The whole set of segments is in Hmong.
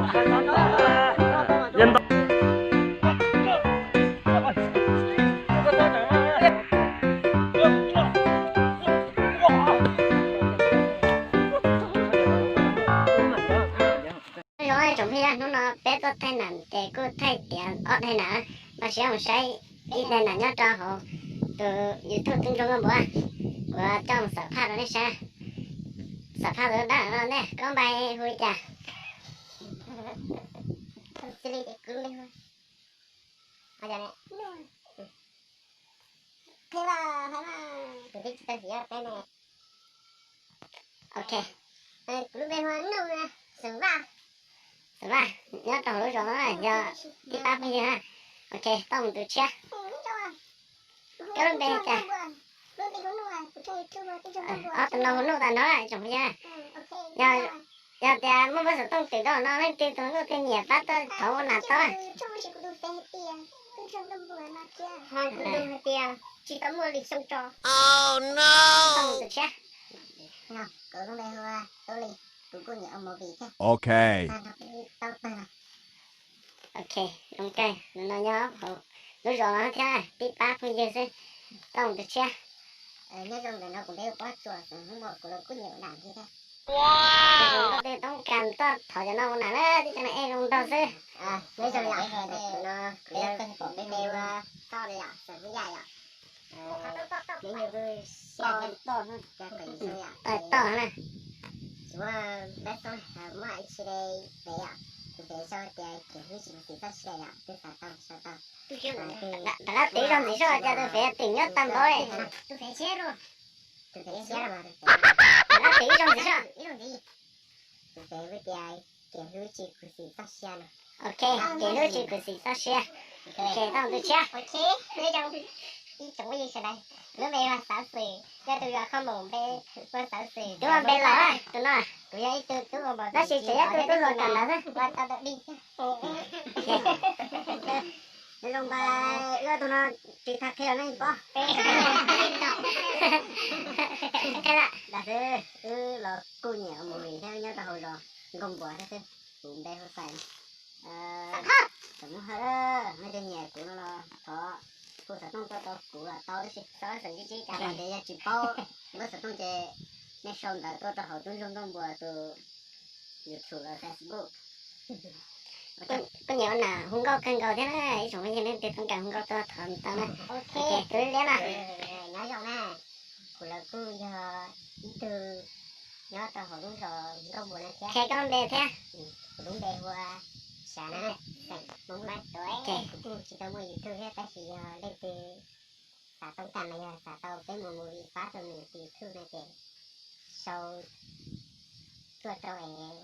Zoo tsoom phooj ywg, hnub no peb tuaj thaij nam ces kuj thaij tiav ob daim nam, npaj siab mus saib ib daim nam nyob rau hauv tus YouTube Tub Ntsuag Nkauj Npua, kuv coj mus xam phaj rau nej saib. Xam phaj tus dab no ne, koj npe hu li cas? Ok. Kuv lub npe hu Nuj, Xeem Vaj. Xeem Vaj, nyob rau hauv lub zos no yog tib pab phooj ywg na. Ok, tau mus tus tshiab. Koj lub npe hu cas? Ob tug no hu Nuj tag nrho tsoom phooj ywg. Yog tias muaj npawb xov tooj twm rau no leej twg tus nkauj twg nyiam pab tuaj thov ua nam tau. Tsis tau muaj li xyoo tso. Tau mus tus tshiab. Kuv lub npe hu Tub Lis, kuv kuj nyiam ua movie thiab. Ok. Tau tag. Ok, zoo kawg, no nyob hauv lub zos no thiab tib pab phooj ywg xwb. Tau tus tshiab. Nyob zoo ntawm no kuv npe hu Pob Tsuas, kuv los kuj nyiam ua nam thiab. Koj tej toob kas tuaj thov cov no ua nam na, tib cov no ej zoo nraug xwb. Nyob zoo yom, no kuv yog peb ua toj li yom, Xeem Vaj yom. Toj na. Tsis muaj npawb xov tooj, muaj ib tsi li pem yom, tus pem sau tias Kiag Hlwb Tsis Khuv Xim Txoj Sia yom, twb xav tau sau tau. Rov qab tiv ib zaug ntxiv soj, cas tus pem twm nyob tag npaum li. Tus pem tshiab, tus pem tshiab, rov qab tiv ib zaug ntxiv soj. Tus pem hu tias Kiag Hlwb Tsis Khuv Xim Txoj Sia no. Ok, Kiag Hlwb Tsis Khuv Xim Txoj Sia. Ok, tau tus tshiab. Ib tsoom phooj ywg sawv daws, lub npe hu Xav Xwm, yog tus zos Khoj Moom npe hu Xav Xwm. Twb ua npe los tus no. Kuv yog ib tug tub ua npaum, tab sis tseem yog ib tug tub hluas kam ntawd xwb. Ua tau tau dij. Nyob zoo, wb tus no tsis tag qhia ne pob. Qhia lawm. Wb los kuj nyiam ua movie thiab, nyob rau hauv zos Nkauj Npuas thiab xwb. Kuv npe hu Xais. Txawm muaj hawj, nej cov nyiam kuv no los thov hu xov tooj tuaj rau kuv los tau, tab sis xov tooj tsib tsib cas mas tias yog tsis paub npawb xov tooj ces nej sau ntawv tuaj rau hauv Tub Ntsuag Nkauj Npuas tus YouTube los Facebook. Kuj nyiam ua nam hu nkauj kawg nkaus thiab na, ib tsoom phooj ywg leej twg toob kas hu nkauj tuaj thov tau na. Ok, tus liab na. Nyob zoo na, kuv los kuj yog ib tug nyob rau hauv lub zos Nkauj Npuas no thiab. Qhia koj lub npe thiab. Kuv lub npe hu ua Xav na, xeem Hmoob Mab Tuam. Kuv kuj tsis tau muaj YouTube thiab, tab sis yog leej twg xav toob kas los yog xav tau peb mus movie pab rau nws tus YouTube no ces sau tuaj rau es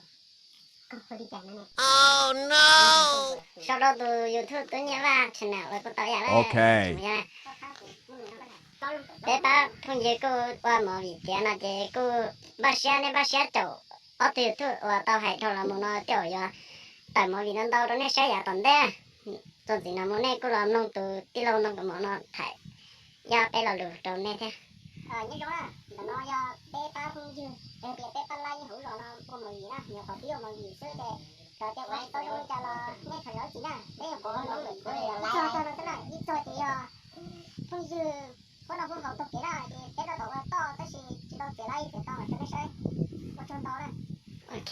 koj hu li cas no ne. Sau rau tus YouTube Tub Nyiaj Vaj channel uas kuj tau yam lawm. Peb pab phooj ywg kuj ua movie tiav no ces kuj npaj siab, nej npaj siab caum ob tug YouTube uas tau hais dhau los mus no tej zaum yuav tawm movie no ntau rau nej saib yav tom ntej. Txuas ntxiv no mus nej kuj los mloog tus tij laug Ntoo Kaus Mom no tham ib ob peb lo lus rau nej thiab. Nyob zoo na, ntawm no yog peb pab phooj ywg, peb pab laib nyob hauv zos no ua movie na, nyuam qhuav pib ua movie xwb ces cov tias ua tsis tau zoo li cas los nej thov zam txim na, peb nyuam qhuav ua ntau lawm, ib txog txog no xwb na, ib txog ces yog phooj ywg pab no phooj haus taug kev na, ces peb rau tom ua toj tab sis tsis tau txiav laib, txiav tau los rau nej saib. Ua tsaug ntau na. Ok.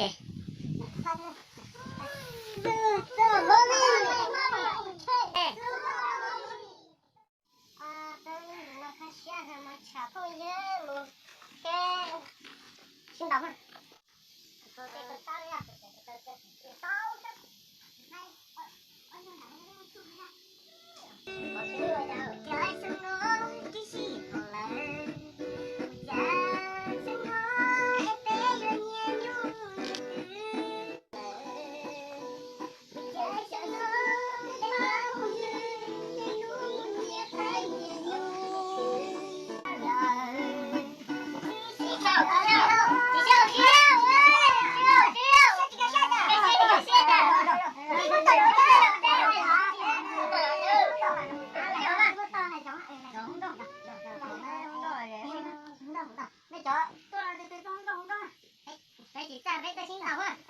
Peb tsis txaj peb tuaj sib ntaus.